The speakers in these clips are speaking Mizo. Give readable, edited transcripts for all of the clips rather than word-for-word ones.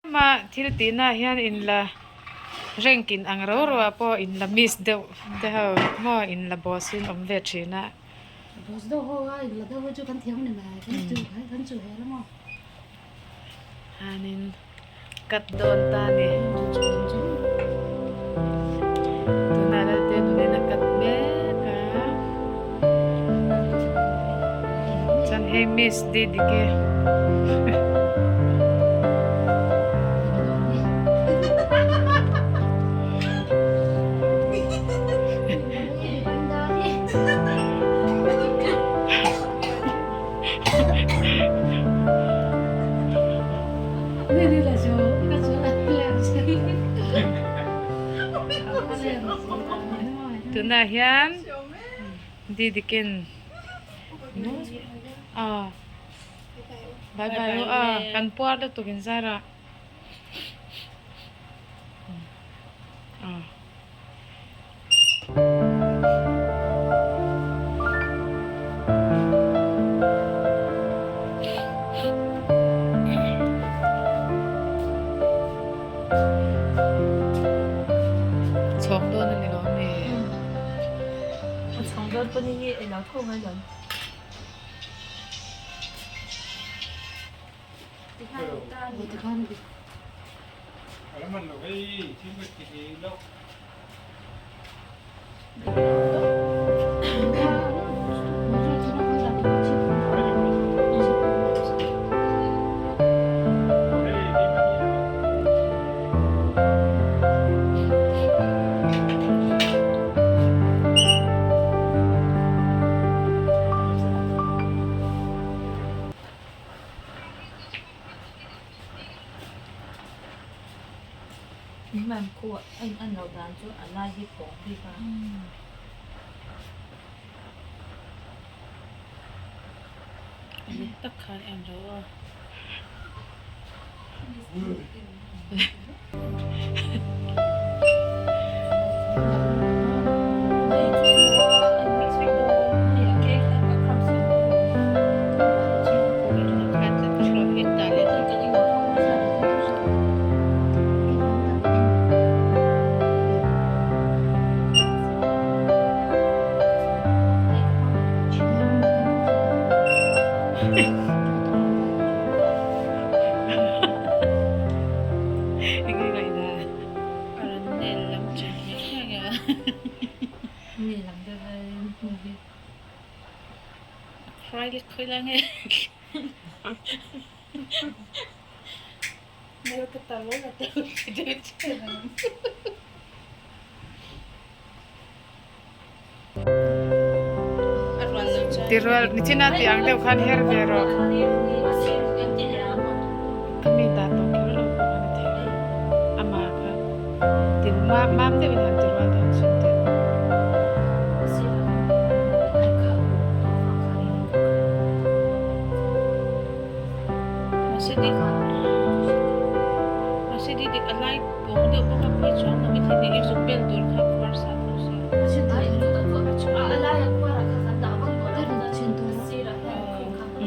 Tlema thil tihna hian inla rank in ang ro ro ah pawh inla miss deuh te ho maw inla boss in awm ve thin a. Boss deuh ho a inla deuh ho chu kan thiam a ni mai kan chu kan chu hel a maw. Hanin cut dawn ta a ni. Tunah Lalte nunin a cut mek a. Chuan hei miss Didiki. Tunah hian Didikin aw bye bye u aw kan puar lutuk in zar a aw. Chhawng dawn a ni lo ami? A chhawng dawn pawh hi eng lo tho ngai lo. Tirual nichina tih ang deuh khan her ve rawh. Ka mi dah tawh kher lo pawh a ni thei a, amah kha tin mam mam deuhin han tirual dawn chhin teh.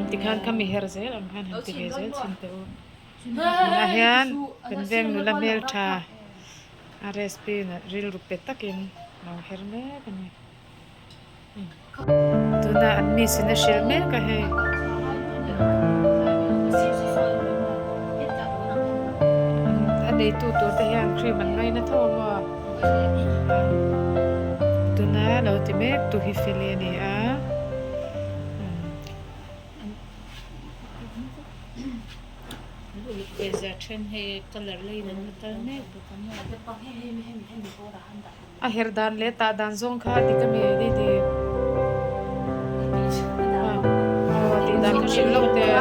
Tikhan kha mi her zel ang khan han ti ve zel chhin teh u. Tunah hian kan veng nula hmeltha RSP rilru pe takin lo her mek a ni. Tuna an miss in a hrilh mek a hei. A neitu tur te hian cream an ngaina tho a maw. Tuna lo ti mek tu hi Feli a ni a. A her dan leh tah dan zawng kha a dik a mi ni ti aw tih dan kha hrilh lo teh.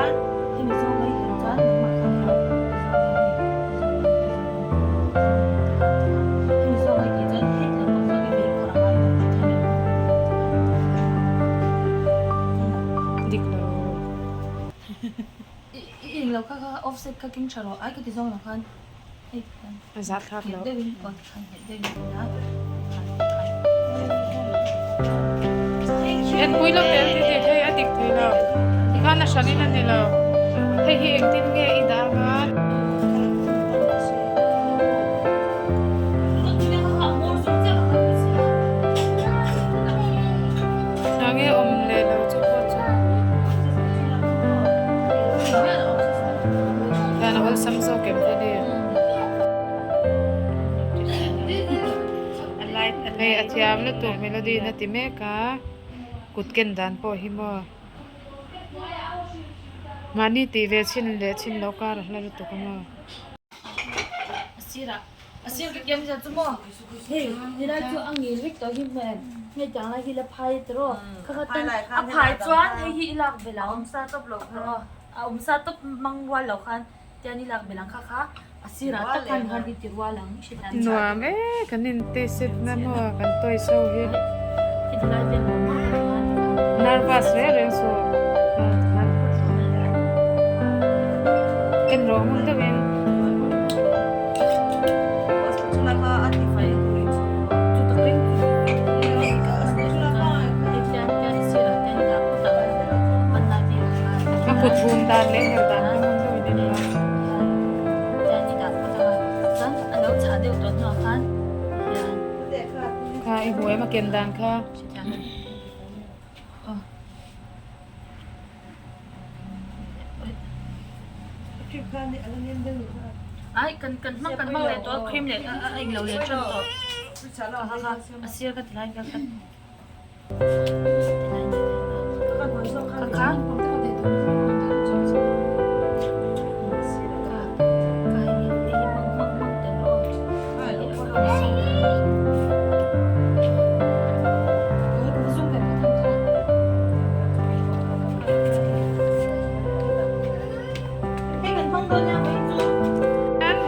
Dik lo. A zah thlak loh. En pui lo tel ti tih hei a dik thei lo. Tikhan a hran in a ni lo. Hei hi engtin nge i dah anga? awlsam zawk em Feli? Hei a thiam lutuk Melody in a ti mek a, kut ken dan pawh hi maw. Mahni tih ve chhin leh chhin loh kar a hla lutuk a maw. Nuam e kan intih na maw kan toys ho hi nervous reng reng suh en rawh ngun deuhin. A kut hum dan leh her dan kha ngun deuhin en rawh. Kha i hmu em a ken dan kha.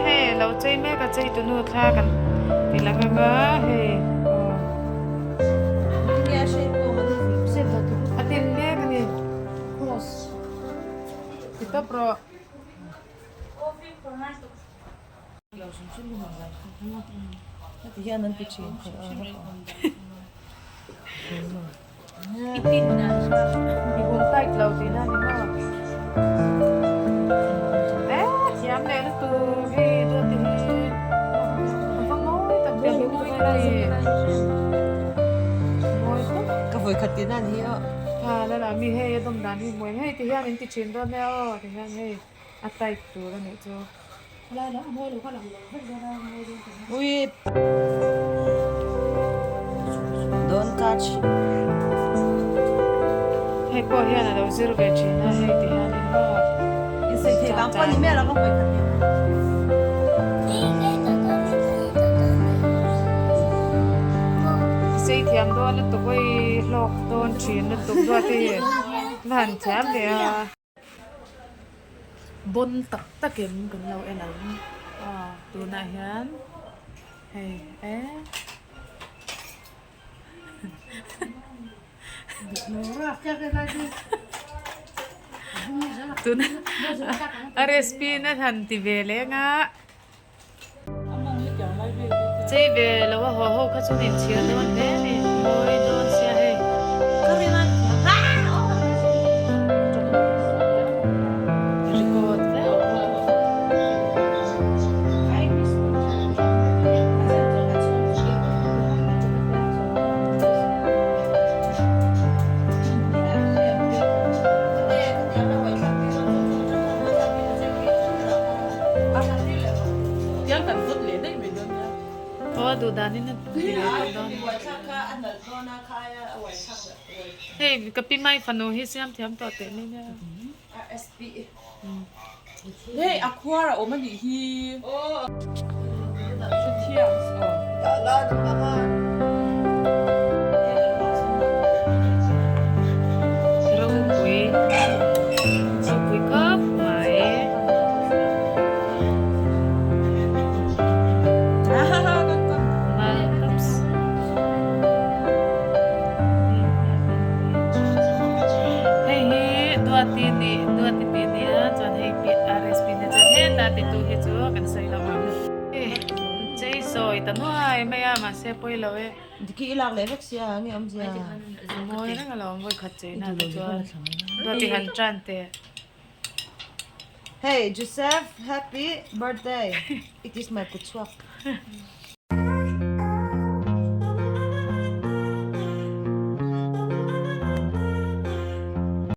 Hei lo chei mek a chei tunu thla kan ti lang ang a hei a tin mek a ni ti tawp rawh. I hum tight lo tihna a ni maw? Eh thiam leh lutuk hei duat te hi a va mawi tak ve hi mawi ka ti mawi khawp. Ka vawi khat tihna a ni hi aw. Ha la la mi hei a dawm dan hi hmuh em hei ti hian in ti thin dawn nia aw ti hian hei a tight tur a nih chu. Ui Don't touch. Hei pawh hian a lo zir ve thin a hei ti hian in maw. In sei thei vang pawh a ni miah lo ka hawi khat nen. I sei thiam dawn lutuk awi hlawk dawn thin lutuk duat hi va han thiam ve a. Bawn tak takin kan lo en ang tunah hian hei eh tuna a recipe na han ti ve leng a. Chei ve lo a haw ho kha chuan inchhir dawn hle a ni, mawi dawn sia hei. Record vek. Aw a duh danin a ti leh tawp dawn. Hei ka pi mai fanu hi siam thiam tawh teh mai nia. Hei a khuar a awm a nih hi. Ropui ropui khawp mai. Hei hi Duati nih Duati tih nia chuan hei pi RSP nia chuan heta titu hi chu kan sawi lo ang. Chei sawi ta nuai mai a mahse pawi lo e. Diki i lak leh vek sia nge awmzia. Mawi reng alawm vawi khat chei na te chuan Duati han tan teh. Hey Joseph happy birthday it is my kutchhuak.